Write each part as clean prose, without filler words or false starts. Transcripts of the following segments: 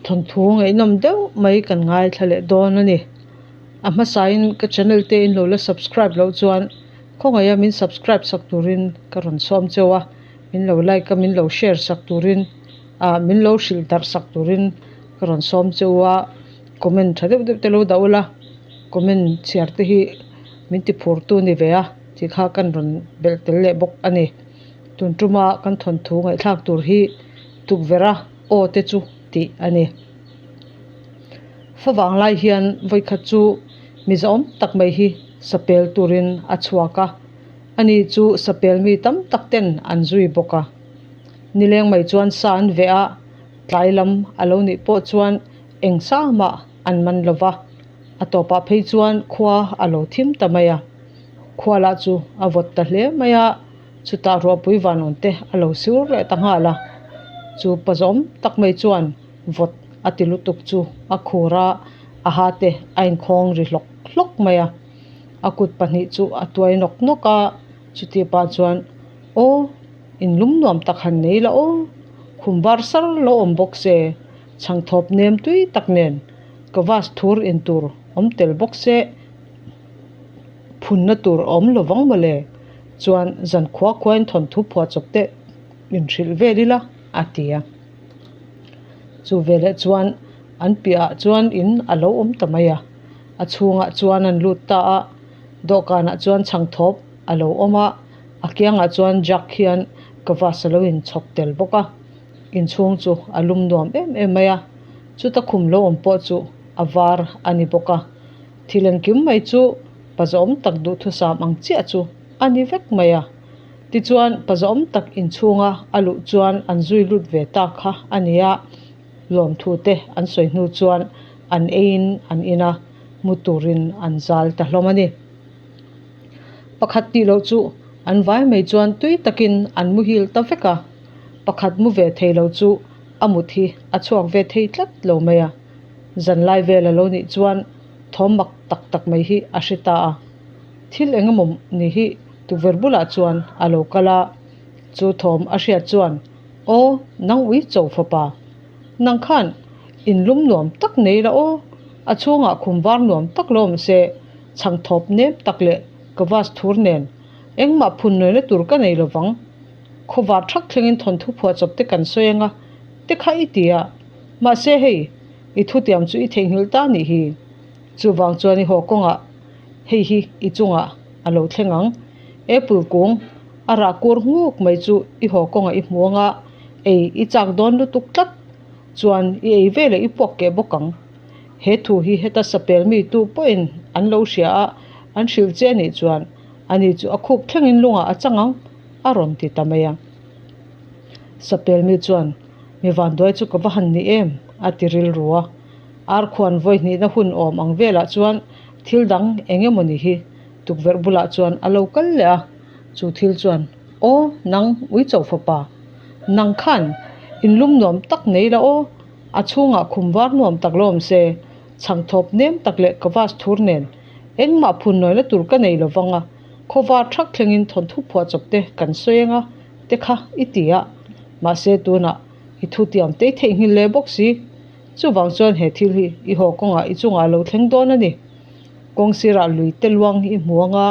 Thawnthu ngaihnawm deuh mai kan ngaithla leh dawn a ni. A hmasain ka channel te in lo la subscribe loh chuan khawngaih a min subscribe sak turin ka rawn sawm cheu a, min lo like a min lo share sak turin ah min lo hrilh darh sak turin ka rawn sawm cheu a, comment tha deuh deuh te lo dah ula, comment chhiar te hi min ti phur tu ni ve a tih kha kan rawn belh tel leh bawk a ni. Tun tuma kan thawnthu ngaihthlak tur hi tukverh a aw te chu tih a ni. Favang lai hian vawikhat chu mi zahawm tak mai hi sapel turin a chhuak a, ani chu sapel mi tam tak ten an zui bawk a. Nileng mai chuan sa an veh a, tlai lam a lo nih pawh chuan eng sa mah an man lo va, a tawpah phei chuan khua a lo thim ta mai a. Khua lah chu a vawt ta hle mai a. Chutah ruahpui vanawn te a lo sur leh ta nghal a, chu pa zawm tak mai chuan vawt a ti lutuk chu a khur a, a ha te a inkhawng ri hlawk hlawk mai a. A kut pahnih chu a tuai nawk nawk a, chutih pah chuan Aw, in lum nuam tak han nei la aw, khum var sar lo awm bawk se, chhangthawp nem tui tak nen ka vas thur in tur awm tel bawk se, Phunna tur a awm lo vang mawle. Chuan zan khua khuain thawnthu phuah chawp te in hrilh vel ila a ti a. Chu veleh chuan an piahah chuan in a lo awm ta mai a. A chhungah chuan an lut ta a, dawhkanah chuan chhangthawp a lo awm a, a kiangah chuan jug hian kavas a lo inchhawp tel bawk a. Inchhung chu a lum nuam em em mai a, chuta khum lo awm pawh chu a var a ni bawk a. Thil engkim mai chu pazawm tak duhthusam ang chiah chu a ni vek mai a. Tichuan, pazawm tak inchhunga a luh chuan an zui lut ve ta kha a ni a, lawmthu te an sawi hnu chuan an eiin an in a, mu turin an zal ta hlawm a ni. Pakhat tih loh chu an vai mai chuan tui takin an muhil ta vek a, pakhat mu ve thei lo chu a mut hi a chhuak ve thei tlat lo mai a. Zanlai vel a lo nih chuan thawm mak tak tak mai hi a hre ta a. Thil eng emaw ni hi tukverh bulah chuan a lo kal a, chu thawm a hriat chuan, Aw, nang ui cho fapa, nang khan in lum nuam tak nei la aw, a chhungah khum var nuam tak lo awm se, chhang thawp nem tak leh ka vas thur nen engmah phun nawina tur ka nei lovang. Khawvar thak thlengin thawnthu phuahchawp te kan sawi anga te kha i ti a. Mahse hei, i thutiam chu i theihnghilh ta nih hi. Chuvang chuan i haw kawngah hei hi i chungah a lo thleng ang. Apple kung a rah kur nguk mai chu i haw kawngah i hmu anga ei i chak dawn lutuk tlat chuan i ei veleh i puak keh bawk ang. He thu hi heta sapel mi tu pawhin an lo hria a, an hrilh che anih chuan ani chu a khup thlengin lungah a chang ang a rawn ti ta mai a. Sapel mi chuan. Mi vanduai chu ka va han ni em? a ti rilru a. Arkhuan vawi hnihna hun awm ang velah chuan thil dang eng emaw ni hi tukverh bulah chuan a lo kal leh a. Chu thil chuan, Aw, nang Uicho fapa, nang khan in lum nuam tak nei la aw, a chhungah khum var nuam tak la awm se, chhangthawp nem tak leh ka vas thur nen engmah phun nawina tur ka nei lovang a, khawvar thak thlengin thawnthu phuahchawp te kan sawi anga te kha i ti a. Mahse tunah i thutiam tei theihnghilh leh bawk si. Chuvang chuan he thil hi i haw kawngah i chungah lo thleng dawn a ni. Kawng sirah lui te luang i hmu anga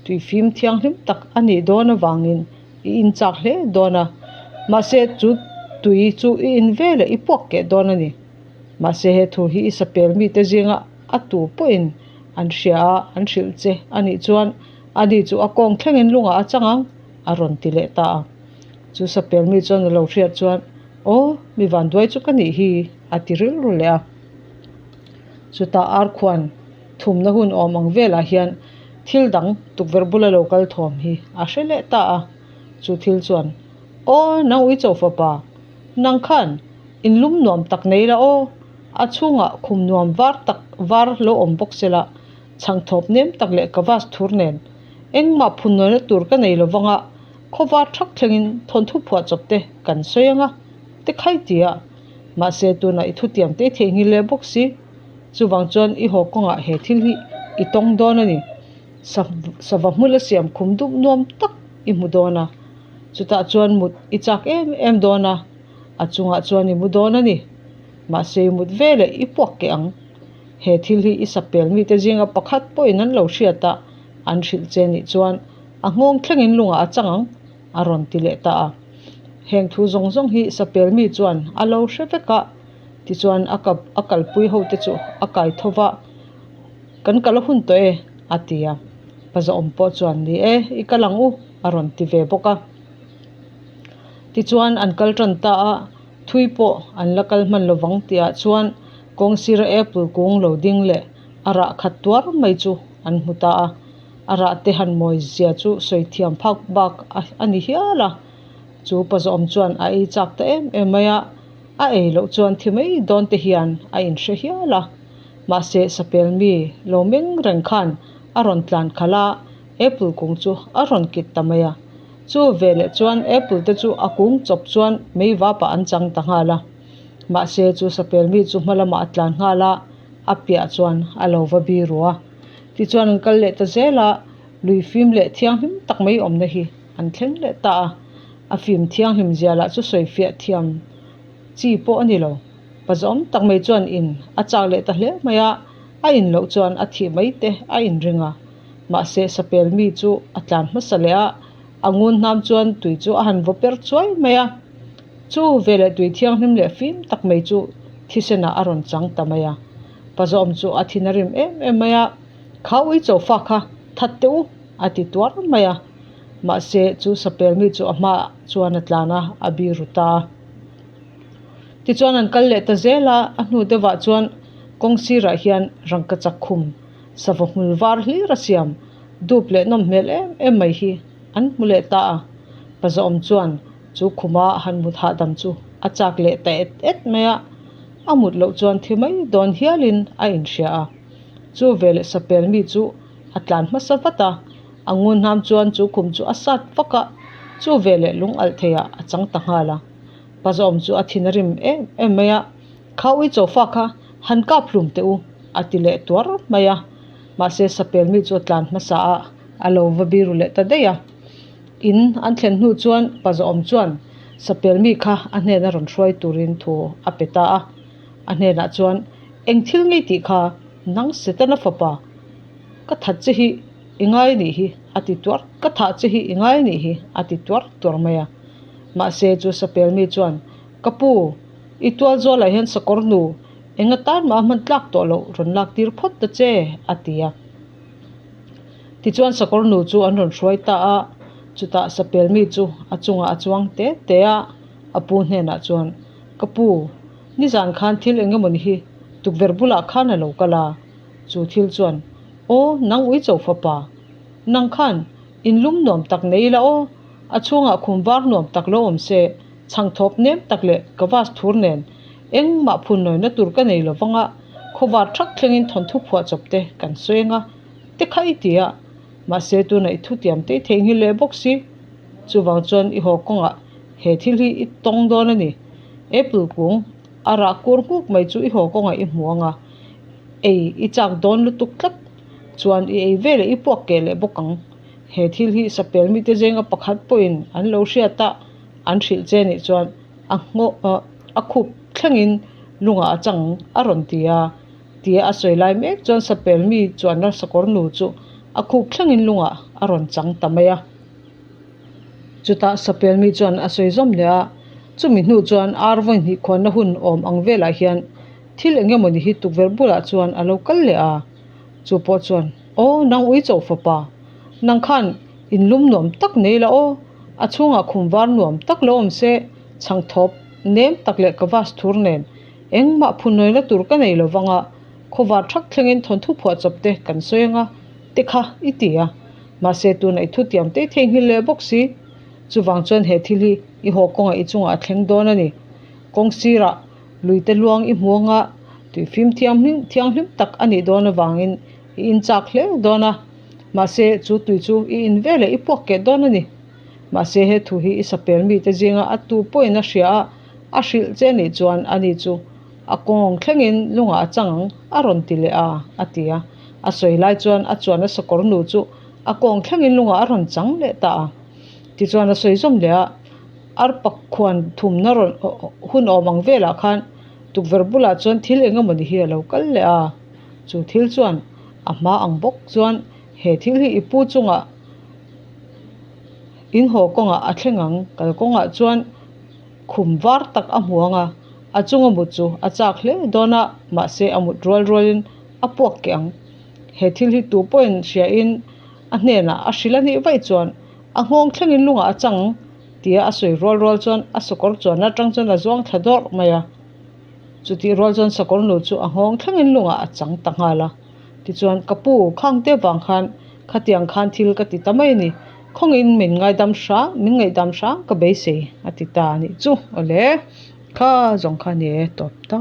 tui fim thianghlim tak a nih dawn avangin i inchak hle dawn a. Mahse chu tui chu i in veleh i puak keh dawn a ni. Mahse he thu hi i sapel mite zinga a tu pawhin an hria a, an hrilh che a nih chuan ani chu a kawng thlengin lungah a chang ang a rawn ti leh ta a. Chu sapel mi chuan a lo hriat chuan, Aw, mi vanduai chu ka nih hi, a ti rilru leh a. Chutah arkhuan thumna hun awm ang velah hian thil dang tukverh bula lo kal thawm hi a hre leh ta a. Chu thil chuan, Aw, nang uicho fapa, nang khan in lum nuam tak nei la aw, a chhungah khum nuam var tak var lo awm bawk se la, chhangthawp nem tak leh ka vas thur nen engmah phun nawina tur ka nei lovang a, Khawvar thak thlengin thawnthu phuah chawp te kan sawi anga te khai ti a, mahse tunah i thutiam te i theihnghilh leh bawk si. Chuvang chuan i haw kawngah he thil hi i tawng dawn a ni. Sava hmul a siam khum dup nuam tak i hmu dawn a, chutah chuan mut i chak em em dawn a, a chungah chuan i mu dawn a ni. Mahse i mut veleh i puak keh ang. He thil hi i sapel mite zinga pakhat pawhin an lo hriat a, an hrilh che nih chuan a nghawng thlengin lungah a chang ang, a rawn ti leh ta a. Heng thu zawng zawng hi sapel mi chuan a lo hre vek a, tichuan a kap a kalpui hote chu a kai tho va, Kan kal a hun tawh e, a ti a. Pazaawm pawh chuan, Ni e, i kal ang u, a rawn ti ve bawk a. Tichuan an kal tan ta a, thui pawh an la kal hman lovang tihah chuan kawng sira apple kung lo ding leh a rah khat tuar mai chu an hmu ta a. A rah te han mawi zia chu sawi thiam phak bak a ni hial a. Chu pazawm chuan a ei chak ta em em mai a, a ei loh chuan thi mai dawn te hian a inhre hial a. Mahse sapel mi lo meng reng khan a rawn tlan khalh a, apple kung chu a rawn kit ta mai a. Chu veleh chuan apple te chu a kung chawp chuan mei vapah an chang ta nghal a. Mahse chu sapel mi chu hma lamah a tlan nghal a, a piah chuan a lo va biru a. Tichuan an kal leh ta zel a, lui fim leh thianghlim tak mai awmna hi an thleng leh ta a. A fim thianghlim zia lah chu sawi fiah thiam chi pawh a ni lo. Pa zawm tak mai chuan in a chak leh ta hle mai a, a in loh chuan a thih mai te a inring a. Mahse sapel mi chu a tlan hmasa leh a, a ngun hnam chuan tui chu a han vaw per chuai mai a. Chu veleh tui thianghlim leh fim tak mai chu thisenah a rawn chang ta mai a. Pa zawm chu a thin a rim em em mai a, Kha ui cho fa kha that teh u a ti tuar mai a. Mahse chu sapel mi chu a hmaah chuan a tlan a, a biru ta a. Tichuan an kal leh ta zel a, a hnu deuhah chuan kawng sirah hian rangkachak khum Sava hmul var hlir a siam dup leh nawm hmel em em mai hi an hmu leh ta a. Pazawm chuan chu khuma han mut hahdam chu a chak leh ta et et mai a, a mut loh chuan thi mai dawn hialin a inhria a. Chu veleh sapel mi chu a tlan hmasa vat a, a ngun hnam chuan chu khum chu a sat vak a, chu veleh lung alh theiah a chang ta nghal a. Pazawm chu a thin a rim em em mai a. Kha ui chawfa kha han kap hlum teh u, a ti leh tuar mai a. Mahse sapel mi chu a tlan hmasa a, a lo va biru leh ta daih a. In an thlen hnu chuan pazawm chuan sapel mi kha a hnena rawn hruai turin thu a pe ta a. A hnenah chuan, Eng thil ngei tih kha nang Setana fapa, ka that che hi i ngai nih hi, a ti tuar, ka thah che hi i ngai nih hi, a ti tuar tuar mai a. Mahse chu sapel mi chuan, Ka pu, I tual zualah hian sakawr hnu eng atan mah a hman tlak tawh loh rawn lak tir phawt ta che, a ti a. Tichuan sakawr nu chu an rawn hruai ta a, chutah sapel mi chu a chungah a chuang te te a, a pu hnenah chuan, Ka pu, nizan khan thil eng emawni hi tukverh bulah khan a lo kal a, chu thil chuan, Aw, nang ui cho fapa, nang khan inlum nuam tak nei ila aw, a chhungah khum var nuam tak lo awm se, Chhangthawp nem tak leh ka vas thur nen engmah phun nawina tur ka nei lo vang a, khawvar thak thlengin thawnthu phuah chawp te kan sawi anga te kha i ti a, mahse tunah i thutiam te i theihnghilh leh bawk si. Chuvang chuan i haw kawngah he thil hi i tawng dawn a ni. Apple kung a rah kur nghuk mai chu i haw kawngah i hmu anga, ei i chak dawn lutuk tlat chuan i ei veleh i puak keh leh bawk ang. He thil hi sapel mite zenga pakhat pawhin an lo hriat a. An hrilh che nih chuan a nghawh ah a khup thlengin lungah a chang a rawn ti a, tia a sawi lai mek chuan sapel mi chuan a sakawr nu chu a khup thlengin lungah a rawn chang ta mai a. Chutah sapel mi chuan a sawi zawm leh a, chumi hnu chuan ar vawi hnih khuanna hun awm ang velah hian thil eng emawni hi tukverh bulah chuan a lo kal leh a, chu pawh chuan Aw nang ui cho fapa, nang khan inlum nuam tak nei la aw. A chhungah khum var nuam tak lo awm se, chhangthawp nem tak leh ka vas thur nen engmah phunawina tur ka nei lo vang a, khawvar thak thlengin thawnthu phuah chawp te kan sawi anga te kha i ti a. Mahse tunah i thutiam te i theihnghilh leh bawk si. Chuvang chuan he thil hi i haw kawngah i chungah a thleng dawn a ni. Kawng sirah lui te luang i hmu anga tuifim thianghlim tak a nih dawn avangin i inchak hle dawn a. Mahse, chu tui chu i in veleh i puak keh dawn a ni. Mahse, he thu hi i sapel mite zinga a tu pawhin a hria a, a hrilh che nih chuan ani chu a kawng thlengin lungah a chang ang, a rawn ti leh a, a ti a. A sawi lai chuan a chuan a sakawr nu chu a kawng thlengin lungah a rawn chang leh ta a. Tichuan a sawi zawm leh a, Arpa khuan thumna rawn hun awm ang velah khan Tukverh bulah chuan thil eng emawni hi a lo kal leh a, chu thil chuan a hma ang bawk chuan he thil hi i pu chungah in haw kawngah a thleng ang, kalkawngah chuan khum var tak a hmu ang a, a chunga mut chu a chak hle dawn a, mahse a mut rual rualin a puak keh ang. He thil hi tu pawhin hriain a hnenah a hrilh a nih vaih chuan a nghawng thlengin lungah a chang tia a sawi rual rual chuan a sakawr chuan atang chuan a zuang thla dawrh mai a. Chutih rual chuan sakawr nu chu a nghawng thlengin lungah a chang ta nghal a. Tichuan, Ka pu, khangte vang khan khatiang khan thil ka ti ta mai a ni. Khawngin min ngaidam hram, min ngaihdam hram ka beisei a ti ta a nih chu. Awle, kha zawng kha ni e, tawp ta.